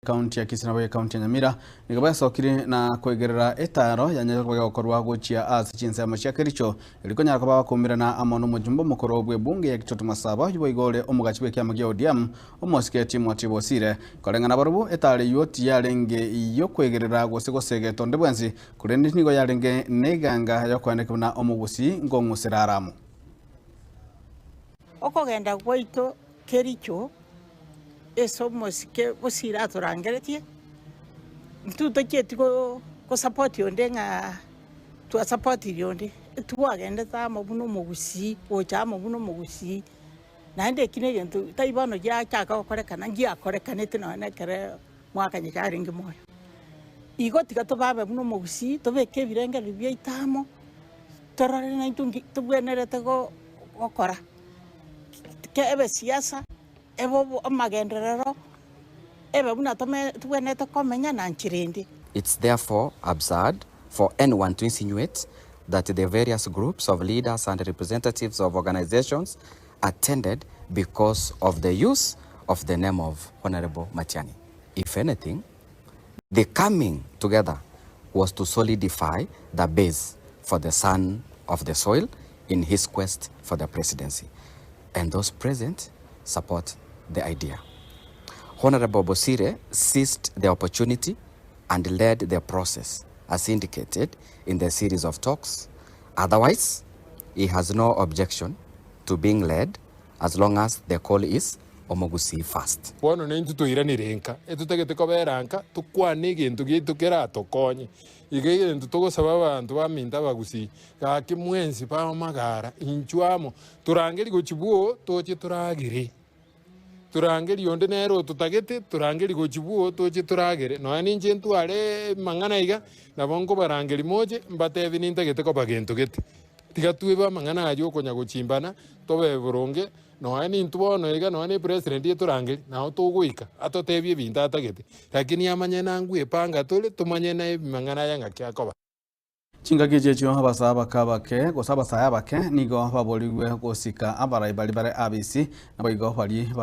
Ekaunti ya Kisii nabo ekaunti ya Nyamira nigo besokirie na koigerera etaaro yanyare koba egokorwa gochia ase chinsemo chia Kericho erio konyara koba bakoumerana amo nomojumbe omokoro bw'ebunge ya Kitutu Masaba oyio boigo ore omogachi bw'ekiama gia ODM omosike Timothy Bosire. Koreng'ana barobwo etaaro eyio tiyarenge yokoigerera gose gosegeta onde bwensi korende nigo yarenge neganga yokoeneka buna omogusii nkong'usera are amo. Okogenda gwaito Kericho ase omosike bosire atorangeretie, intwe tochieti gosapoti onde ng'a twasapotiri onde, twagendete amo buna omogusii, gocha amo buna omogusii, naende eki na egento tari bono giachaka gokorekana, ngiakorekanete nonya na ekero mwaka Nyasae arenge moyo. Igo tiga tobabe buna omogusii, tobeke ebirengererio biaito amo, torore naintwe nki tobwenerete gokora. Ebe siasa, ebe amagenderero, ebe buna tobwenerete komenya na nchera ende. It's therefore absurd for anyone to insinuate that the various groups of leaders and representatives of organizations attended because of the use of the name of Honourable Matiang'i. If anything, the coming together was to solidify the base for the son of the soil in his quest for the presidency and those present support the idea. Honourable Bosire seized the opportunity and led the process as indicated in the series of talks. Otherwise, he has no objection to being led as long as the call is Omogusii first. Bono naintwe toiranere nka, etotagete kobera nka, tokwane egento giaito keratokonye. Iga egento togosaba abanto baminto abagusii, gaki mwensi bamagara, inchuo amo, torangerie gochia bwoo, toche toragere. Torangerie onde nere ototagete, torangerie gochia bwoo, toche toragere. Nonya ninche ntware amang'ana iga, nabo nkobarangeria moche, mbatebie nintagete koba gento gete. Tiga twebe amang'ana ayio okonya gochimbana, tobe boronge, nonya nintwe bono iga, nonya ne president etorangerie, nao togoika, atotebie ebinto atagete, lakini amanye nangwe epanga tore, tomanye na amang'ana aya ng'aki akoba. Chingaki echi echio abasae abake abake gose abasae abake nigo baborigwe gosika abarai baria bare abisi, naboigo baria.